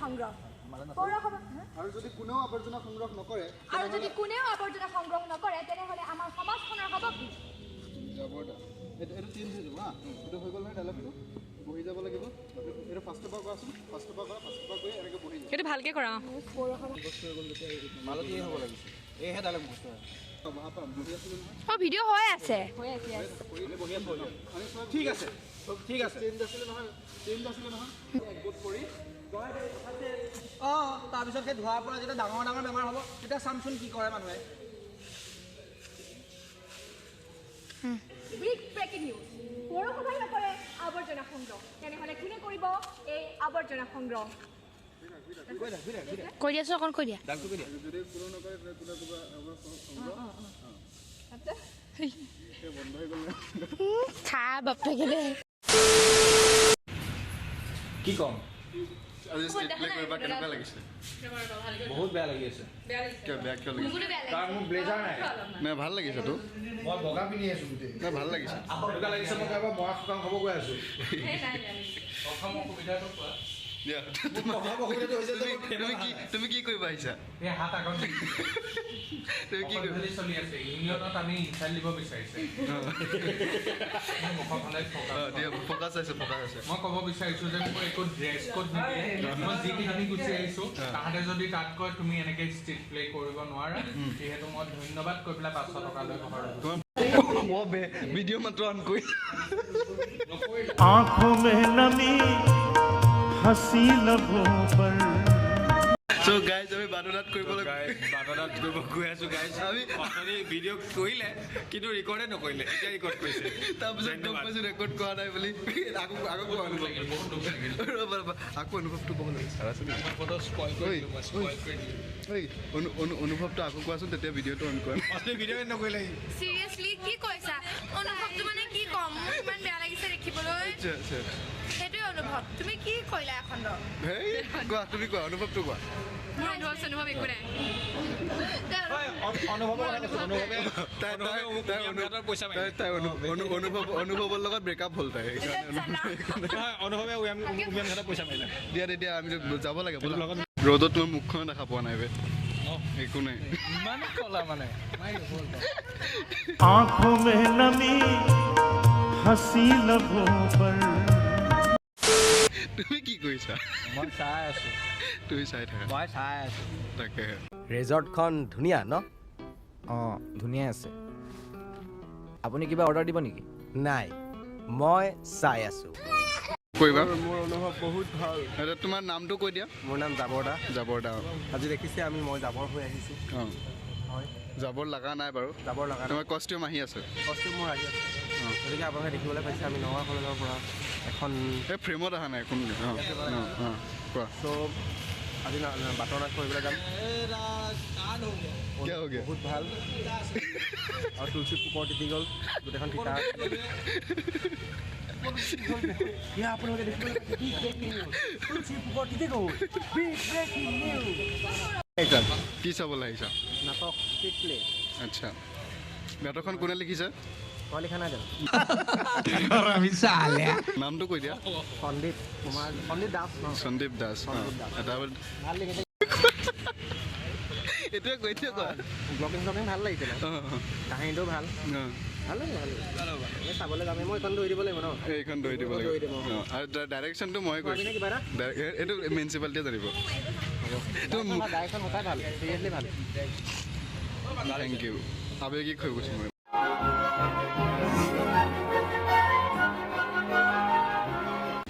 সংগ্ৰহ। পৌৰসভা আৰু যদি কোনেও আৱৰ্জনা সংগ্ৰহ নকৰে, আৰু যদি কোনেও আৱৰ্জনা সংগ্ৰহ নকৰে, তেনেহ'লে আমাৰ সমাজখনৰ হ'ব কি? জাবৰদা, এইটো চেঞ্জ হৈ যাব। হা, এইটো হৈ গ'ল নহয়। ডাইলগটো বহি যাব লাগিব। এইটো ফাৰ্ষ্টৰ পৰা কৰাচোন। ফাৰ্ষ্টৰ পৰা কৰা, ফাৰ্ষ্টৰ পৰা কৰি এনেকৈ বহি যাব। এইটো ভালকে কৰা। বস্তু হৈ গ'ল যেতিয়া। মালতী হ'ব লাগিছে। এইহে ডাইলগ মুখস্থ হয়। বহা পৰা বহি আছিলোঁ নহয়। অঁ, ভিডিঅ' হৈ আছে। বহি আছোঁ। আমি চব ঠিক আছে, ঠিক আছে। চেঞ্জ আছিলে নহয়, চেঞ্জ আছিলে নহয়, একগোট কৰি। অঁ, তাৰপিছত সেই ধোৱাৰ পৰা যেতিয়া ডাঙৰ ডাঙৰ বেমাৰ হ'ব, তেতিয়া চামচোন কি কৰে মানুহে। বিগ ব্ৰেকিং নিউজ, পৌৰসভাই নকৰে আৱৰ্জনা সংগ্ৰহ, তেনেহ'লে কোনে কৰিব এই আৱৰ্জনা সংগ্ৰহ? কৈ দিয়াচোন অকণ, কৈ দিয়া। ডাইলগটো কৈ দিয়া। যদি কোনো নকৰে, তেতিয়া কোনে কৰিব আৱৰ্জনা সংগ্ৰহ? এই বন্ধ হৈ গ'ল নহয়। খা বাপেকে দে। কি ক'ম? আজি ষ্টেট প্লে কৰিবা, কেনেকুৱা লাগিছে? বহুত বেয়া লাগি আছে। কিয় বেয়া, কিয় লাগিছে? কাৰণ মোৰ ব্লেজাৰ নাই। নাই, ভাল লাগিছে তো। মই বগা পিন্ধি আছো গোটেই। নাই, ভাল লাগিছে। এনেকুৱা লাগিছে মই কাৰোবাৰ মৰা শুকান খাব গৈ আছো। দিয়া। প্ৰথম অসুবিধাটো হৈছে যে তুমি কি কৰিব আহিছা? এই হাত আগত। তুমি কি কৰিব? চলি আছে। ইউনিয়নত আমি ইনচাইল দিব বিচাৰিছে। মোৰ মুখৰ ফালে ফকাচ। অঁ, দিয়া, ফকাচ আছে, ফকাচ আছে। মই ক'ব বিচাৰিছো যে মোৰ একো ড্ৰেছ কোড নিদিয়ে। মই যি পিন্ধি গুচি আহিছো। তাহাঁতে যদি তাত কয় তুমি এনেকে ষ্ট্ৰীট প্লে কৰিব নোৱাৰা, যিহেতু মই ধন্যবাদ কৈ পেলাই 500 টকা লৈ ঘৰত। তোমাৰ মই ভিডিঅ' মাত্ৰ অন কৰি आंखों में नमी हंसी लबों पर। চ' গাইজ, আমি বাদুনাথ কৰিবলৈ বাটনাত কৰিব গৈ আছো গাইজ। আমি অথনি ভিডিঅ' কৰিলে কিন্তু ৰেকৰ্ডে নকৰিলে, এতিয়া ৰেকৰ্ড কৰিছে। তাৰপিছত গম ধন্যবাদ। পাইছো ৰেকৰ্ড কৰা নাই বুলি। আকৌ আকৌ কোৱা, অনুভৱ। বহুত দুখ লাগিল। ৰ'বা ৰ'বা, আকৌ অনুভৱটো ক'ব লাগে। ফটো স্পইল কৰি ঐ, দিলোঁ, মই স্পইল কৰি দিলোঁ। ঐ, অনুভৱটো আকৌ কোৱাচোন, তেতিয়া ভিডিঅ'টো অন কৰা। অথনি ভিডিঅ' নকৰিলে। চিৰিয়াছলি, কি কৈছা? অনুভৱটো মানে কি ক'ম, মোৰ ইমান বেয়া লাগিছে দেখিবলৈ। আচ্ছা আচ্ছা। সেইটোৱে অনুভৱ। তুমি কি কৰিলা এখন? হেই, কোৱা, তুমি কোৱা, অনুভৱটো কোৱা। মোৰ অনুভৱ চনুভৱ একো নাই। অনুভৱৰ কথা কৈছো, অনুভৱে তাই তাই তাই অনুভৱে পইচা মাৰিলে। তাই অনুভৱৰ লগত ব্ৰেকআপ হ'ল তাই, সেইকাৰণে। নহয়, অনুভৱে উমিয়াম ঘাটত পইচা মাৰিলে। দিয়া তেতিয়া, আমি যাব লাগে ব'লা। ৰ'দত তোমাৰ মুখখন দেখা পোৱা নাই বে। একো নাই। ইমান কলা মানে। आंखों में नमी हंसी लबों पर। তুমি কি কৰিছা? মই চাই আছো। তুমি চাই থাকা। মই চাই আছো। তাকে। ৰেজৰ্টখন ধুনীয়া ন? অঁ, ধুনীয়াই আছে। আপুনি কিবা অৰ্ডাৰ দিব নেকি? নাই, মই চাই আছো। কৰিবা। মোৰ অনুভৱ বহুত ভাল। এতিয়া তোমাৰ নামটো কৈ দিয়া। মোৰ নাম জাবৰদা। জাবৰদা। আজি দেখিছে আমি, মই জাবৰ হৈ আহিছোঁ। অঁ। হয়। জাবৰ লগা নাই বাৰু। জাবৰ লগা নাই। তোমাৰ কষ্টিউম আহি আছে। কষ্টিউম মোৰ আহি আছে। গতিকে আপোনালোকে দেখিবলৈ পাইছে, আমি নগাঁও কলেজৰ পৰা এখন এই ফ্ৰেমত অহা নাই কোন। অঁ অঁ অঁ, কোৱা। চ' আজি বাটৰ নাট কৰিবলৈ যাম। কিয় হৈ গয়া? বহুত ভাল। আৰু তুলসী পোকৰ তিতি গ'ল গোটেইখন। তিতা এয়া আপোনালোকে দেখিবলৈ পাইছে, big breaking news. তুলসী পোকৰ তিতি গ'ল। Big breaking news. কি চাবলৈ আহিছা? নাটক, ষ্ট্ৰীট প্লে। আচ্ছা, নাটকখন কোনে লিখিছে? তই লিখা নাই জানো? নামটো কৈ দিয়া। সন্দীপ কুমাৰ, সন্দীপ দাস ন? সন্দীপ দাস, অঁ। সন্দীপ দাস। তাৰপৰা ভাল লিখিছে। এইটোৱে কৈ দিয়া, কোৱা। ব্লগিং শ্লগিং ভাল লাগিছিলে। অঁ অঁ কাহিনীটো ভাল। অঁ। ভাল লাগে, ভাল লাগে। এই চাবলৈ যামেই। মই এইখন ধৰি দিব লাগিব ন? এইখন ধৰি দিব ধৰি লাগিব। দিব। অঁ, আৰু ডাইৰেকশ্যনটো মই কোৱাবি নে কৰিছোঁ। কিবা এটা? এইটো মিউনিচিপালিটিয়ে জানিব। ডাইৰেকশ্যন সঁচাই ভাল, চিৰিয়াছলি ভাল। Thank U. আৱেগিক হৈ গৈছোঁ মই।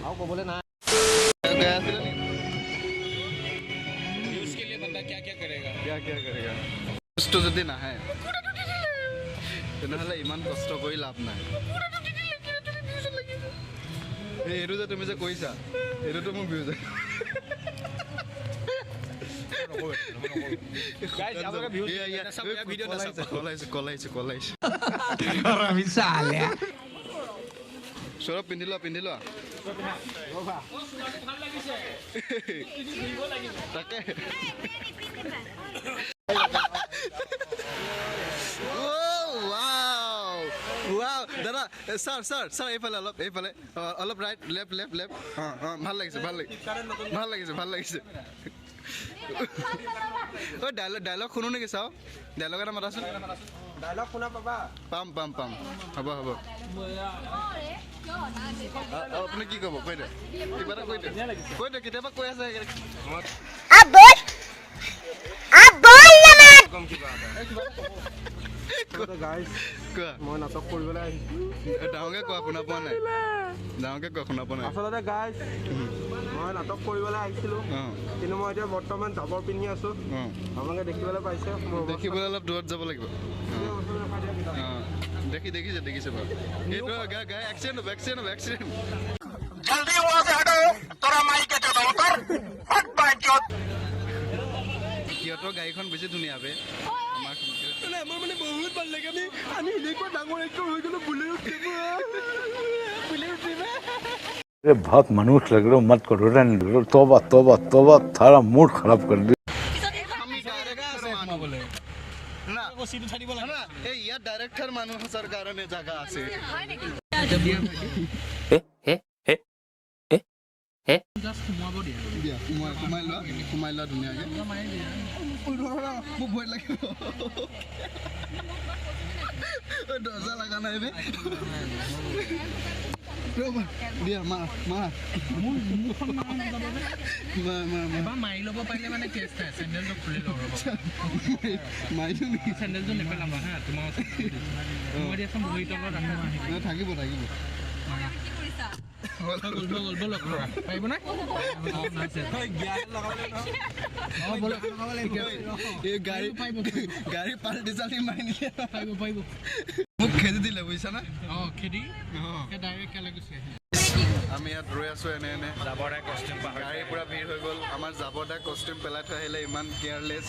আৰু ক'বলৈ নাই। গাই আছিলে নেকি? न्यूज के लिए बंदा क्या क्या करेगा। क्या क्या करेगा। বস্তু যদি নাহে, তেনেহ'লে ইমান কষ্ট কৰি লাভ নাই। এই এইটো যে তুমি যে কৰিছা, এইটোতো মোৰ ভিউজ। Guys, আপোনালোকে views নাচাব, ইয়াৰ video নাচাব। কল আহিছে, কল আহিছে, কল আহিছে। সৌৰভ, পিন্ধি লোৱা, পিন্ধি লোৱা। তাকে। Oh, wow! Wow! দাদা। ছাৰ ছাৰ ছাৰ, এইফালে অলপ, এইফালে অলপ, ৰাইট, লেফ্ট লেফ্ট লেফ্ট। অঁ অঁ, ভাল লাগিছে, ভাল লাগিছে, ভাল লাগিছে, ভাল লাগিছে। ঐ, ডাইলগ ডাইলগ শুনো নেকি? চাওঁ, ডাইলগ এটা মাতাচোন। ডাইলগ শুনা পাবা? পাম পাম পাম, হ'ব হ'ব। আপুনি কি ক'ব? কৈ দে, কিবা এটা কৈ দে, কৈ দে। কেতিয়াবা কৈ আছে। মই নাটক কৰিবলৈ আহিছোঁ। ডাঙৰকে কোৱা, শুনা পোৱা নাই। ডাঙৰকে কোৱা, শুনা পোৱা নাই। আচলতে গাইজ, মই নাটক কৰিবলৈ আহিছিলোঁ, কিন্তু মই এতিয়া বৰ্তমান জাবৰ পিন্ধি আছোঁ। আপোনালোকে দেখিবলৈ পাইছে। দেখিবলৈ অলপ দূৰত যাব লাগিব। দেখি দেখিছে, দেখিছে বাৰু। এইটো গাড়ী এক্সিডেণ্ট হ'ব, এক্সিডেণ্ট হ'ব, এক্সিডেণ্ট। জলদি वहां से हटो, তোরা মাইকে চোদ উতর, হট বাইচোদ। সিহঁতৰ গাড়ীখন বেছি ধুনীয়া বে। আমাৰ আমাৰ মানে বহুত ভাল লাগে। আমি এনেকুৱা ডাঙৰ এক্টৰ হৈ গ'লো, বুলেৰো বুলেৰো। अरे बहुत मनुष्य लग रहे हो, मत करो, रहने दो। तौबा तौबा तौबा, थारा मूड खराब कर दिया। এই ইয়াত ডাইৰেক্টৰ মানুহৰ কাৰণে জাগা আছে। দিয়া, সোমাই সোমাই লোৱা, সোমাই লোৱা ধুনীয়াকে। মোক ভয় লাগিব, দৰ্জা লগা নাই বে। ৰ'বা, দিয়া, মাৰা মাৰা এবাৰ। মাৰি ল'ব পাৰিলে মানে কেছ নাই। চেণ্ডেলটো খুলি লওঁ, ৰ'ব। মাৰি দিওঁ নেকি? চেণ্ডেলটো নেপেলাবা হা, তোমাৰ ওচৰত মই দিয়াচোন। ভৰি তলত আহিব, থাকিব থাকিব। পাৰিব নাই? এই গাড়ী গাড়ী পাল্টি চাল্টি মাৰি নিদিয়ে? পাৰিব পাৰিব। মোক খেদি দিলে, বুজিছানে? অঁ, খেদি ডাইৰেক্ট কেলে গুচি আহিল। আমি ইয়াত ৰৈ আছোঁ এনে এনে। গাড়ী পূৰা ভিৰ হৈ গ'ল। আমাৰ জাবৰদা কষ্টিউম পেলাই থৈ আহিলে, ইমান কেয়াৰলেছ।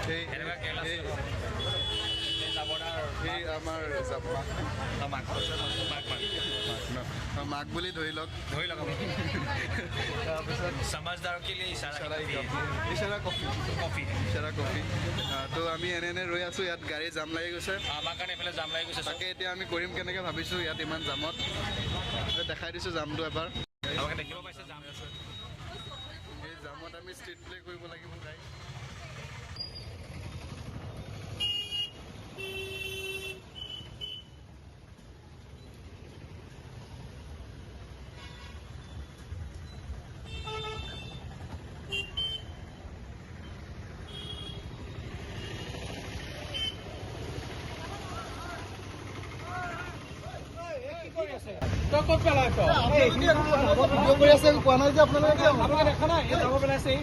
সেই এই আমাৰ মাক বুলি ধৰি লওক, ধৰি লওক। তাৰপিছত ইছাৰা কফি, কফি, ইছাৰা কফি। তো আমি এনে এনে ৰৈ আছোঁ ইয়াত, গাড়ী জাম লাগি গৈছে। আমাৰ কাৰণে এইফালে জাম লাগি গৈছে। তাকে এতিয়া আমি কৰিম কেনেকৈ ভাবিছোঁ ইয়াত ইমান জামত। দেখাই দিছোঁ জামটো এবাৰ। দেখিব পাইছে, জাম আছে। এই জামত আমি ষ্ট্ৰীট প্লে কৰিব লাগিব গাড়ী। তই ক'ত পেলাইছ? ভিডিঅ' কৰি আছে, কোৱা নাই যে আপোনালোকে? আপোনালোকে দেখা নাই, এই যাব পেলাইছে।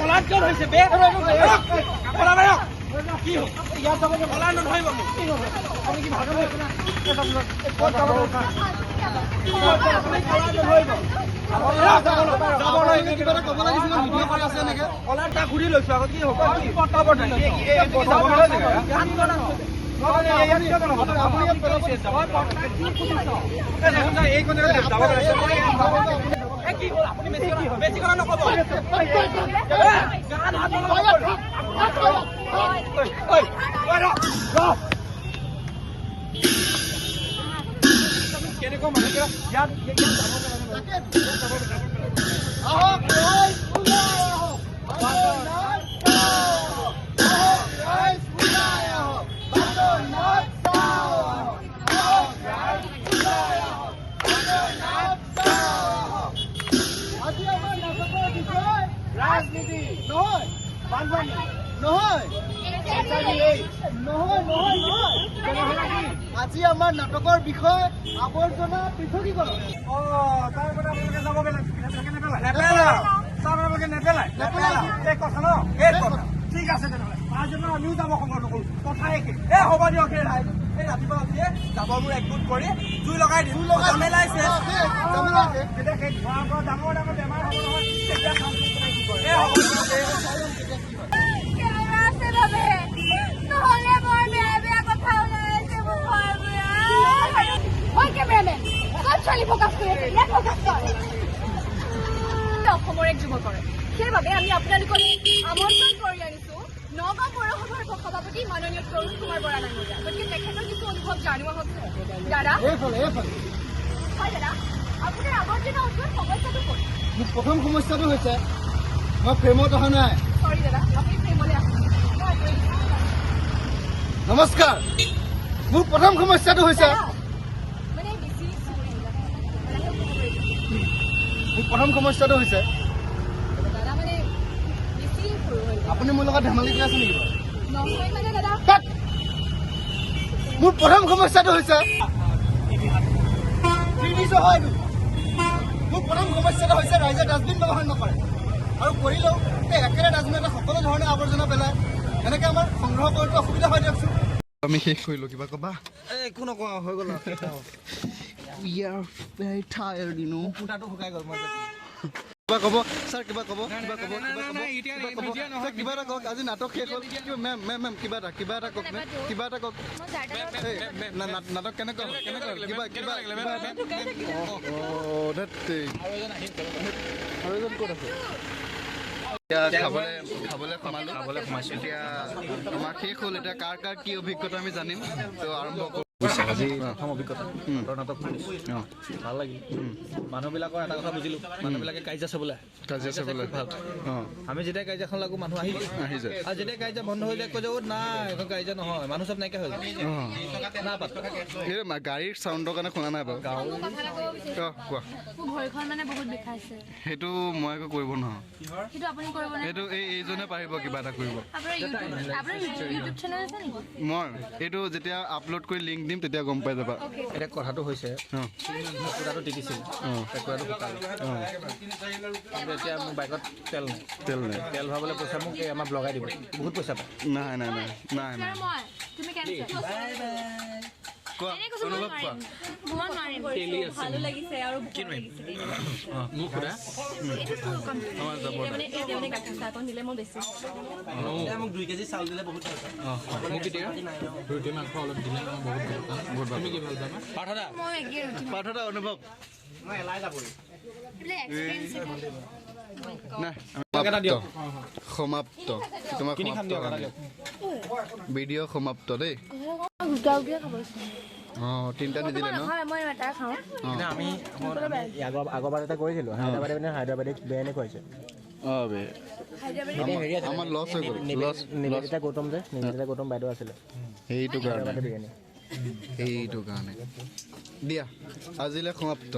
কলাত কিয় ধৰিছে বে? কলা মাৰক। কি ইয়াত যাব? কলা নধৰিব মোক। আপুনি কি ভাগৰ? ঘূৰি লৈছো আগত, কি হ'ব? কি হ'ল? আপুনি বেছি কথা নক'ব। কেনেকুৱা মানুহ ইয়াত? ৰাজনীতি নহয়, বানপানী নহয়, নহয় নহয় নহয়। আজি আমাৰ নাটকৰ বিষয় আৱৰ্জনা পৃথকীকৰণ। অ, তাৰ মানে আপোনালোকে যাব নেপেলাই, আপোনালোকে নেপেলাই, নেপেলাই। এই কথা ন, এই কথা ঠিক আছে। তেনেহ'লে তাৰ জন্য আমিও যাব সংগ্ৰহ নকৰোঁ, কথা একে। এ হ'ব দিয়ক। সেই ৰাইজ, এই ৰাতিপুৱা উঠিয়ে জাবৰবোৰ একগোট কৰি জুই লগাই দিম, ঝামেলাইছে। তেতিয়া সেই ধোঁৱাৰ পৰা ডাঙৰ ডাঙৰ বেমাৰ হ'ব নহয়, তেতিয়া চাম কোনে কি কৰে। এ হ'ব দিয়ক। কেমেৰা আছে বাবে, নহ'লে বৰ বেয়া বেয়া কথা ওলাই আছে মুখৰ পৰা। ঐ কেমেৰামেন, ক'ত ছোৱালী ফ'কাছ কৰি আছে? ইয়াত ফ'কাছ কৰ। অসমৰ এক যুৱকৰে সেইবাবে আমি আপোনালোকক আমন্ত্ৰণ কৰি আনিছো নগাঁও পৌৰসভাৰ সভাপতি মাননীয় তৰুণ কুমাৰ বৰা ডাঙৰীয়া। গতিকে তেখেতৰ কিছু অনুভৱ জানো আহক। দাদা, হয় দাদা, আপোনাৰ আৱৰ্জনা উঠোৱাৰ সমস্যাটো ক'ত? মোৰ প্ৰথম সমস্যাটো হৈছে মই ফ্ৰেমত অহা নাই। চৰি দাদা, আপুনি ফ্ৰেমলৈ আহক। নমস্কাৰ, মোৰ প্ৰথম সমস্যাটো হৈছে মোৰ প্ৰথম সমস্যাটো হৈছে আপুনি মোৰ লগত ধেমালি কৰি আছে নেকি বাৰু? মোৰ প্ৰথম সমস্যাটো হৈছে মোৰ প্ৰথম সমস্যাটো হৈছে ৰাইজে ডাষ্টবিন ব্যৱহাৰ নকৰে, আৰু কৰিলেও একেটা ডাষ্টবিনতে সকলো ধৰণৰ আৱৰ্জনা পেলায়। এনেকৈ আমাৰ সংগ্ৰহ কৰোঁতে অসুবিধা হয় দিয়কচোন। আমি শেষ কৰিলোঁ, কিবা ক'বা? একো নকওঁ, হৈ গ'ল। We are very tired, you know. ফুটাটো শুকাই গ'ল। মই কিবা ক'ব ছাৰ? কিবা ক'ব? কিবা ক'ব? কিবা ক'ব? ছাৰ কিবা এটা কওক। আজি নাটক শেষ হ'ল। মেম মেম মেম কিবা এটা কিবা এটা কওক। মেম কিবা এটা কওক। নাটক কেনেকুৱা হ'ল? কেনেকুৱা হ'ল? কিবা কিবা অঁ, আৰু এজন ক'ত আছে? এতিয়া খাবলৈ সোমালোঁ, খাবলৈ সোমাইছোঁ। এতিয়া আমাৰ শেষ হ'ল। এতিয়া কাৰ কাৰ কি অভিজ্ঞতা আমি জানিম, তো আৰম্ভ কৰোঁ। আজি প্ৰথম অভিজ্ঞতা নাটক, ভাল লাগিল। মানুহবিলাকৰ এটা কথা বুজিলোঁ, মানুহবিলাকে কাজিয়া চাবলৈ আহে, কাজিয়া চাবলৈ ভাল। আমি যেতিয়া কাজিয়াখন লাগো মানুহ আহি যায়, আৰু যেতিয়া কাজিয়া বন্ধ হৈ যায় কৈ যে নাই এখন কাজিয়া নহয়, মানুহ চব নাইকিয়া হৈ যায়। না গাড়ীৰ চাউণ্ডৰ কাৰণে শুনা নাই বাৰু। কোৱা। ভৰিখন মানে বহুত বিষাইছে। সেইটো মই একো কৰিব নোৱাৰোঁ। সেইটো আপুনি কৰিব? সেইটো এইজনে পাৰিব কিবা এটা কৰিব। আপোনাৰ ইউটিউব চেনেল আছে নেকি? মই এইটো যেতিয়া আপলোড কৰি লিংক দিম তেতিয়া গম পাই যাবা। এতিয়া কথাটো হৈছে, কুকুৰাটো তিতিছিল, কুকুৰাটো শুকালে। এতিয়া মোৰ বাইকত তেল নাই, তেল নাই। তেল ভৰাবলৈ পইচা মোক এই আমাৰ ব্লগাই দিব, বহুত পইচা পায়। নাই নাই নাই নাই নাই। কোৱা অনুভৱ কোৱা। ভালো লাগিছে আৰু মোক সোধা। মোক 2 কেজি চাউল দিলে বহুত ভাল পাওঁ। মোক এতিয়া ৰুটি মাংস অলপ দিলে মই বহুত ভাল পাওঁ। তুমি কি ভাল পাবা? পাৰ্থদা, পাৰ্থদা অনুভৱ। নাই, সমাপ্ত তোমাৰ, সমাপ্ত ভিডিঅ' সমাপ্ত দেই। অঁ, তিনিটা নিদিলে ন? আমি আগৰবাৰ এটা কৰিছিলোঁ হায়দৰাবাদে, মানে হায়দৰাবাদী বিৰিয়ানী খুৱাইছে। অঁ বে, আমাৰ লছ হৈ গ'ল। লছ। নিবেদিতা গৌতম যে, নিবেদিতা গৌতম বাইদেউ আছিলে, সেইটো কাৰণে বিৰিয়ানী, সেইটো কাৰণে দিয়া। আজিলৈ সমাপ্ত।